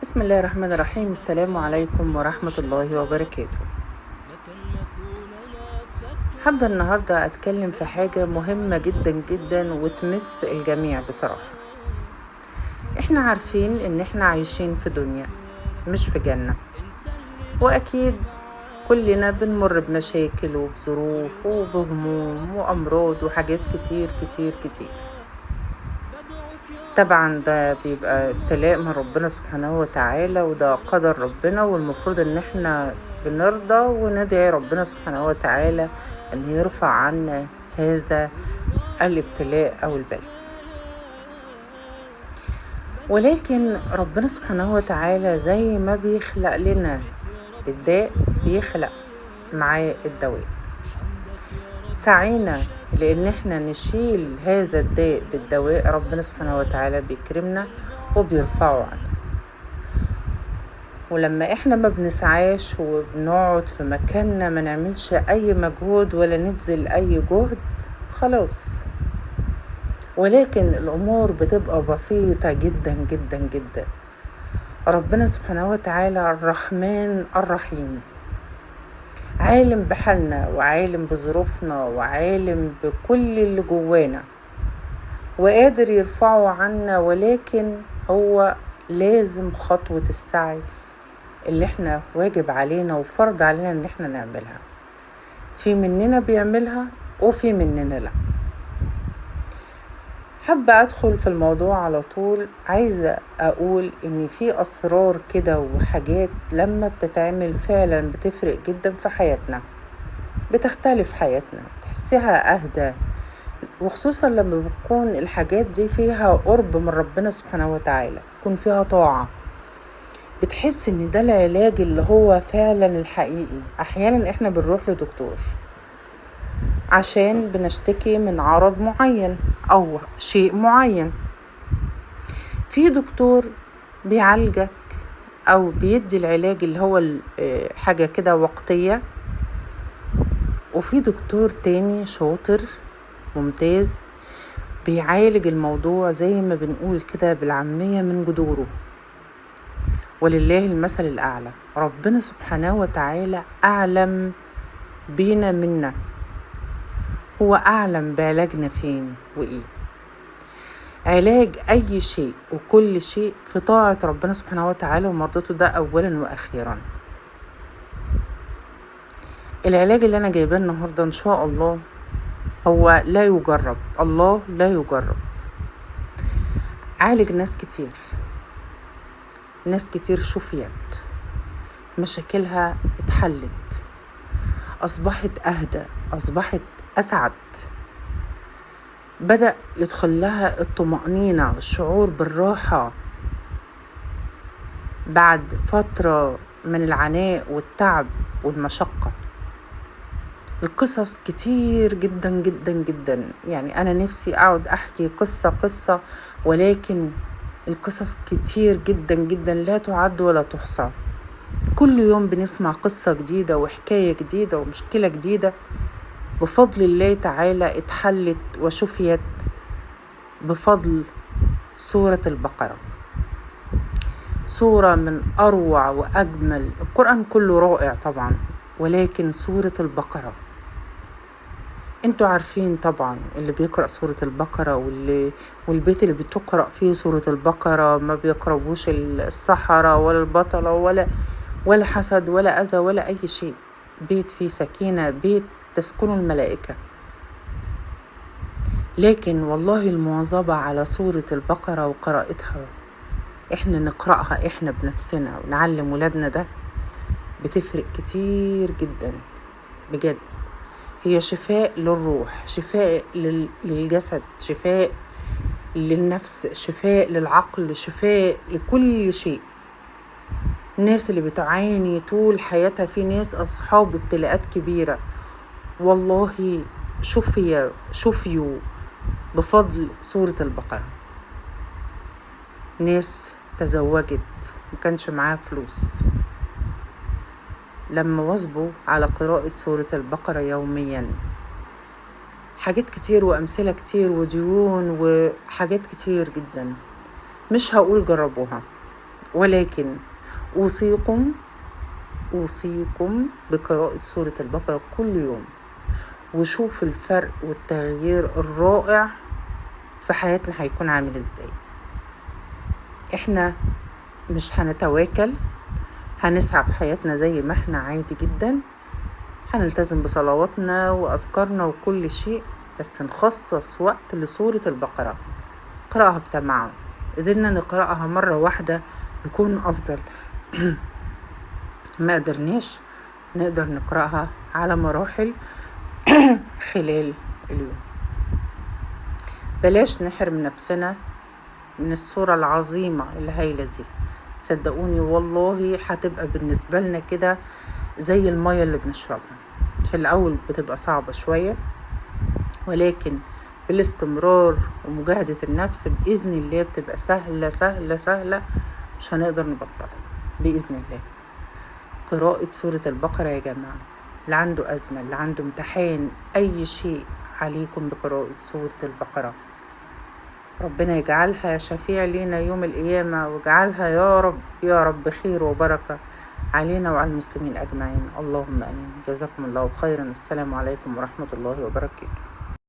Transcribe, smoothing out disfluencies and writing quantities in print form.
بسم الله الرحمن الرحيم. السلام عليكم ورحمة الله وبركاته. حابة النهاردة أتكلم في حاجة مهمة جدا جدا وتمس الجميع بصراحة. احنا عارفين ان احنا عايشين في دنيا مش في جنة، وأكيد كلنا بنمر بمشاكل وبظروف وبهموم وأمراض وحاجات كتير كتير كتير. طبعا ده بيبقى ابتلاء من ربنا سبحانه وتعالى، وده قدر ربنا، والمفروض ان احنا بنرضى وندعي ربنا سبحانه وتعالى ان يرفع عنا هذا الابتلاء او البلاء. ولكن ربنا سبحانه وتعالى زي ما بيخلق لنا الداء بيخلق معاه الدواء. سعينا لان احنا نشيل هذا الداء بالدواء، ربنا سبحانه وتعالى بيكرمنا وبيرفعه عنا. ولما احنا ما بنسعاش وبنقعد في مكاننا ما نعملش اي مجهود ولا نبذل اي جهد خلاص، ولكن الامور بتبقى بسيطة جدا جدا جدا. ربنا سبحانه وتعالى الرحمن الرحيم، عالم بحالنا وعالم بظروفنا وعالم بكل اللي جوانا، وقادر يرفعه عنا، ولكن هو لازم خطوة السعي اللي احنا واجب علينا وفرض علينا ان احنا نعملها. في مننا بيعملها وفي مننا لا. حابة ادخل في الموضوع على طول. عايزة اقول ان في اسرار كده وحاجات لما بتتعمل فعلا بتفرق جدا في حياتنا، بتختلف حياتنا، تحسيها اهدى، وخصوصا لما بتكون الحاجات دي فيها قرب من ربنا سبحانه وتعالى، يكون فيها طاعة، بتحس ان ده العلاج اللي هو فعلا الحقيقي. احيانا احنا بنروح لدكتور عشان بنشتكي من عرض معين او شيء معين، في دكتور بيعالجك او بيدي العلاج اللي هو حاجة كده وقتية، وفي دكتور تاني شاطر ممتاز بيعالج الموضوع زي ما بنقول كده بالعامية من جذوره. ولله المثل الأعلى، ربنا سبحانه وتعالى أعلم بينا منا، هو أعلم بعلاجنا فين وإيه. علاج أي شيء وكل شيء في طاعة ربنا سبحانه وتعالى ومرضته، ده أولا وأخيرا. العلاج اللي أنا جايباه النهاردة إن شاء الله هو لا يجرب، الله لا يجرب. عالج ناس كتير، ناس كتير شفيت، مشاكلها اتحلت، أصبحت أهدى، أصبحت أسعد، بدأ يدخل لها الطمأنينة والشعور بالراحة بعد فترة من العناء والتعب والمشقة. القصص كتير جدا جدا جدا، يعني أنا نفسي أقعد أحكي قصة قصة، ولكن القصص كتير جدا جدا لا تعد ولا تحصى. كل يوم بنسمع قصة جديدة وحكاية جديدة ومشكلة جديدة، بفضل الله تعالى اتحلت وشفيت بفضل سورة البقرة. سورة من أروع وأجمل، القرآن كله رائع طبعا، ولكن سورة البقرة انتوا عارفين طبعا، اللي بيقرأ سورة البقرة والبيت اللي بتقرأ فيه سورة البقرة ما بيقربوش السحرة ولا البطلة ولا حسد ولا أذى ولا أي شيء. بيت فيه سكينة، بيت تسكن الملائكة. لكن والله المواظبة على سورة البقرة وقراءتها، احنا نقرأها احنا بنفسنا ونعلم ولادنا، ده بتفرق كتير جدا بجد. هي شفاء للروح، شفاء للجسد، شفاء للنفس، شفاء للعقل، شفاء لكل شيء. الناس اللي بتعاني طول حياتها، في ناس أصحاب ابتلاءات كبيرة والله شفيوا بفضل سورة البقرة. ناس تزوجت ما كانش معاها فلوس، لما واظبوا على قراءة سورة البقرة يوميا، حاجات كتير وأمثلة كتير وديون وحاجات كتير جدا. مش هقول جربوها، ولكن أوصيكم بقراءة سورة البقرة كل يوم، وشوف الفرق والتغيير الرائع في حياتنا هيكون عامل ازاي. احنا مش هنتواكل، هنسعى في حياتنا زي ما احنا عادي جدا، هنلتزم بصلواتنا وأذكارنا وكل شيء، بس نخصص وقت لسورة البقرة، قرأها بتمعن. قدرنا نقرأها مرة واحدة يكون أفضل، ما قدرناش نقدر نقرأها على مراحل خلال اليوم. بلاش نحرم نفسنا من الصورة العظيمة الهايلة دي، صدقوني والله هتبقى بالنسبة لنا كده زي المية اللي بنشربها. في الأول بتبقى صعبة شوية، ولكن بالاستمرار ومجاهدة النفس بإذن الله بتبقى سهلة سهلة سهلة، مش هنقدر نبطلها بإذن الله. قراءة سورة البقرة يا جماعة، اللي عنده أزمة، اللي عنده امتحان، أي شيء، عليكم بقراءة سورة البقرة. ربنا يجعلها شفيع لينا يوم القيامة، ويجعلها يا رب يا رب خير وبركة علينا وعلى المسلمين أجمعين، اللهم آمين. جزاكم الله خيرا. السلام عليكم ورحمة الله وبركاته.